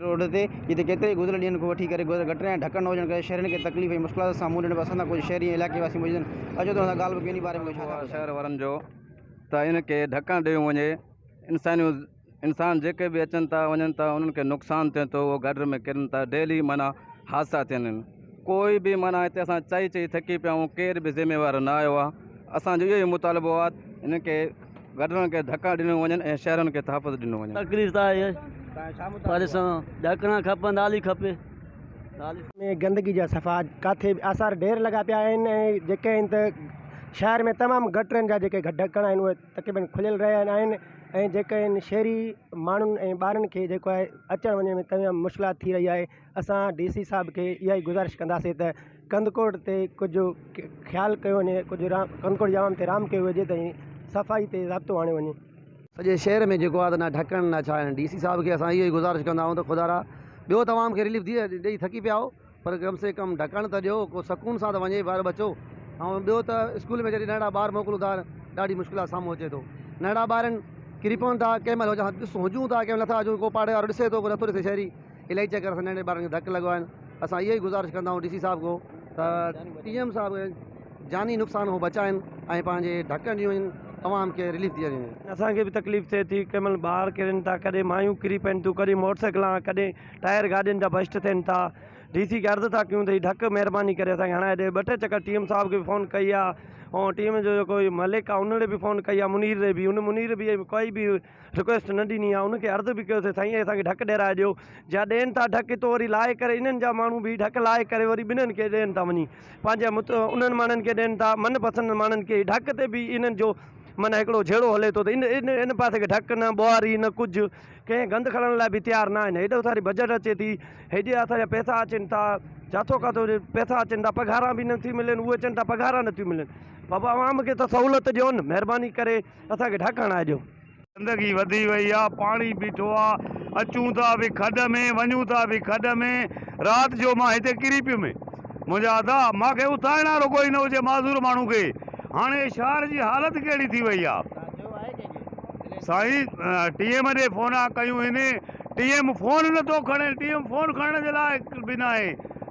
Road تي جتي ڪيترائي گذريل ڏينهن کان وٺي ڪري گٽرن جا ڍڪڻ نه هجڻ ڪري شهرين کي تڪليف ۽ مشڪلاتن سان منهن ڏيڻو پيو اسان سان ڪجهه شهري ۽ علائقي واسي موجود آهن اچو ته انهن سان ڳالهه به ڪيون انهي باري ۾ ڇا ٿا ٻڌايون. شهر وارن جو ته ان کي ڍڪڻ ڏيو وڃي انسانيون انسان جيڪي به اچن ٿا وڃن ٿا انهن کي نقصان ٿئي ٿو اهو گٽر ۾ ڪرن ٿا ڊيلي معنيٰ حادثا ٿين ڪوئي به معنيٰ هتي اسان چئي چئي ٿڪي پيا آهيون ڪير به ذميوار نه آيو آهي اسانجو اهو ئي مطالبو آهي هن کي گٽرن کي ڌڪا ڏنو وڃن ۽ شهرن کي تحفظ ڏنو وڃي. تڪليف ته آهي پريشان ڍڪڻا کپن نالي کپي نالي. ۾ گندگي جا صفا ڪاٿي به آثار ڍير لڳا پيا آهن ۽ جيڪي آهن ته شهر ۾ تمام گٽرن جا جيڪي ڍڪڻ آهن اهي تقريبن کليل رهيا آهن ۽ جيڪي آهن شهري ماڻهن ۽ ٻارن کي جيڪو آهي اچڻ وڃڻ ۾ تمام مشڪلات ٿي رهي آهي اسان ڊي سي صاحب کي اها ئي گذارش ڪنداسين ته ڪنڌڪوٽ تي ڪجهه خيال ڪيو وڃي ڪجهه ڪنڌڪوٽ جي عوام تي رحم ڪيو وڃي ته صفائي تي ضابطو آڻيو وڃي. سڄي شهر ۾ جيڪو آهي ته نه ڍڪڻ نه ڇا آهن ڊي سي صاحب کي اسان اهو ئي گذارش ڪندا آهيون ته خدارا ٻيو ته عوام کي رليف ڏئي ٿڪي پيا آهيو پر ڪم سي ڪم ڍڪڻ ته ڏيو ڪو سڪون سان ته وڃي ٻار ٻچو ۽ ٻيو ته اسڪول ۾ جڏهن ننڍڙا ٻار موڪلون ٿا ڏاڍي مشڪلات سامهون اچي ٿو ننڍڙا ٻار آهن ڪري پون ٿا ڪنهن مهل ڏس هجون ٿا ڪنهن مهل نٿا هجون ڪو پاڙي وارو ڏسي ٿو ڪو نٿو ڏسي شهري الائي چڪر اسان ننڍڙي ٻارن کي ڌڪ لڳو آهن اسان اهو ئي گذارش ڪندا آهيون ڊي سي صاحب کان ته ٽي ايم صاحب جاني نقصان کان بچائن ۽ پنهنجي ڍڪڻ ڏيون وڃن عوام کي رليف ڏياريو وڃي. اسان کي به تڪليف ٿئي ٿي ڪنهن مهل ٻار ڪرن ٿا ڪڏهن مايون ڪري پون ٿيون ڪڏهن موٽر سائيڪلان ڪڏهن ٽائر گاڏين جا بسٽ ٿين ٿا ڊي سي کي عرض ٿا ڪيون ته هي ڍڪ مهرباني ڪري اسان کي هڻائي ڏي ٻه ٽي چڪر ٽي ايم صاحب کي به فون ڪئي آ ۽ ٽي ايم جو جيڪو هي ملڪ آ ان ڏي به فون ڪئي آ منير ڏي به ان منير به ڪوئي به رڪويسٽ نه ڏني آ ان کي عرض به ڪيوسي سائين اسان کي ڍڪ ڏيرائي ڏيو جا ڏين ٿا ڍڪ اتو وري لاهي ڪري انهن جا ماڻهو به ڍڪ لاهي ڪري وري ٻنهن کي ڏين ٿا وڃي پنهنجي مت انهن ماڻهن کي ڏين ٿا من پسند ماڻهن کي ڍڪ تي به انهن جو معنيٰ هڪڙو جهيڙو هلي ٿو ته ان ان ان پاسي کي ڍڪ نه ٻوهاري نه ڪجهه ڪنهن گند کڻڻ لاء به تيار نه آهن هيڏو ساري بجيٽ اچي ٿي هيڏي اسان جا پئسا اچن ٿا جاٿو ڪاٿو پئسا اچن ٿا پگهاران به نٿيون ملن اهي چون ٿا پگهاران نٿيون ملن بابا عوام کي ته سهولت ڏيو نه مهرباني ڪري اسان کي ڍڪ هڻائي ڏيو. گندگي وڌي وئي آ پاڻي بيٺو آ اچون ٿا به کڏ ۾ وڃون ٿا به کڏ ۾ رات جو مان هتي ڪري پيم منهنجا ادا مان کي اٿارڻ وارو ڪوئي نه هجي معذور ماڻهو کي هاڻي شهر جي حالت ڪهڙي ٿي وئي آ سائين ٽي ايم ڏي فونا ڪيون هن ٽي ايم فون نٿو کڻي ٽي ايم فون کڻڻ جي لائق به ناهي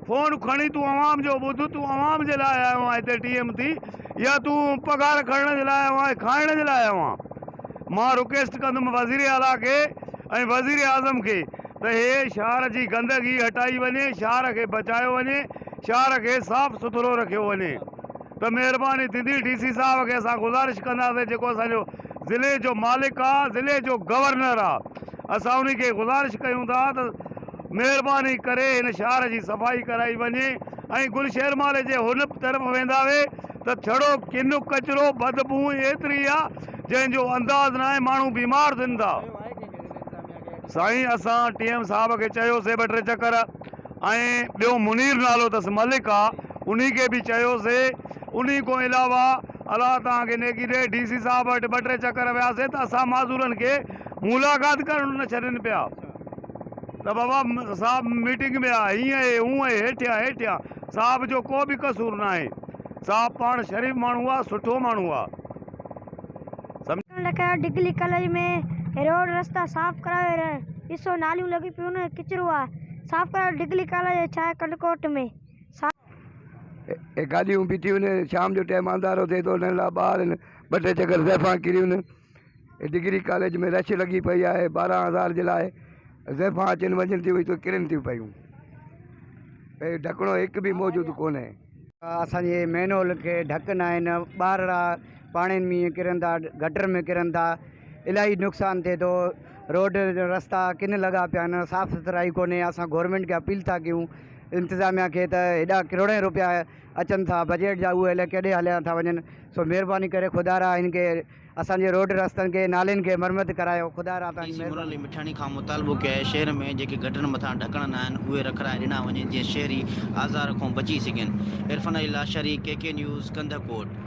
فون کڻي تون عوام جو ٻڌ تون عوام جي لاء آيو آهين هتي ٽي ايم ٿي يا تون پگهار کڻڻ جي لاء آيو آهين کائڻ جي لاء آيو آهين مان رڪويسٽ ڪندم وزير اعليٰ کي ۽ وزير اعظم کي ته هي شهر جي گندگي هٽائي وڃي شهر کي بچايو وڃي شهر کي صاف سٿرو رکيو وڃي ته مهرباني ٿيندي ڊي سي صاحب کي اسان گذارش ڪنداسين جيڪو اسان جو ضلعي جو مالڪ آ ضلعي جو گورنر آ اسان انهي کي گذارش ڪيون ٿا ته مهرباني ڪري هن شهر جي صفائي ڪرائي وڃي ۽ گل شير مالي جي هن طرف ويندا وي ته ڇڙو ڪن ڪچرو بدبوء ايتري آ جنهن جو انداز ناهي ماڻهو بيمار ٿين ٿا. سائين اسان ٽي ايم صاحب کي چيوسي ٻه ٽي چڪر ۽ ٻيو منير نالو اٿس ملڪ آ انهي کي به چيوسي انهي کان علاوه الله توهان کي نيڪي ڏي ڊي سي صاحب وٽ ٻه ٽي چڪر وياسي ته اسان معذورن کي ملاقات ڪرڻ نه ڇڏين پيا ته بابا صاحب ميٽنگ ۾ آ هيئن اهي هونئن اهي هيٺيان هيٺيان صاحب جو ڪو به قصور ناهي صاحب پاڻ شريف ماڻهو آ سٺو ماڻهو آ. لکيو ڊگلي ڪاليج ۾ روڊ رستا صاف ڪرايو ڏسو ناليون لڳيون پيون آهن ڪچرو آ صاف ڪرايو ڊگلي ڪاليج ڇا آهي ڪنڌڪوٽ ۾. اهي گاڏيون بيٺيون آهن شام جو ٽائيم انڌارو ٿئي ٿو ننڍڙا ٻار آهن ٻه ٽي چڪر زائفان ڪريون آهن ڊگري ڪاليج ۾ رش لڳي پئي آهي ٻارهن هزار جي لاء زائفان اچن وڃن ٿيون ته ڪرن ٿيون پيون ۽ ڍڪڻو هڪ به موجود ڪونهي. اسان جي مين هول کي ڍڪ نه آهن ٻارڙا پاڻين ۾ ڪرن ٿا گٽر ۾ ڪرن ٿا الاهي نقصان ٿئي ٿو روڊ رستا ڪن لڳا پيا آهن صاف سٿرائي ڪونهي اسان گورنمينٽ کي اپيل ٿا ڪيون انتظاميا کي ته هيڏا ڪروڙين روپيا اچن ٿا بجيٽ جا اهي الائي ڪيڏي هليا ٿا وڃن سو مهرباني ڪري خدا را هن کي اسان جي روڊ رستن کي نالين کي مرمت ڪرايو خدا را ڊي تان جي سي مراد مهرباني. علي مٺاڻي کان مطالبو ڪيو آهي شهر ۾ جيڪي گٽرن مٿان ڍڪڻ نه آهن اهي رکرائي ڏنا وڃن جيئن شهري آزار کان بچي سگهن. Irfan Ali Lashari, K K news, Kandhkot.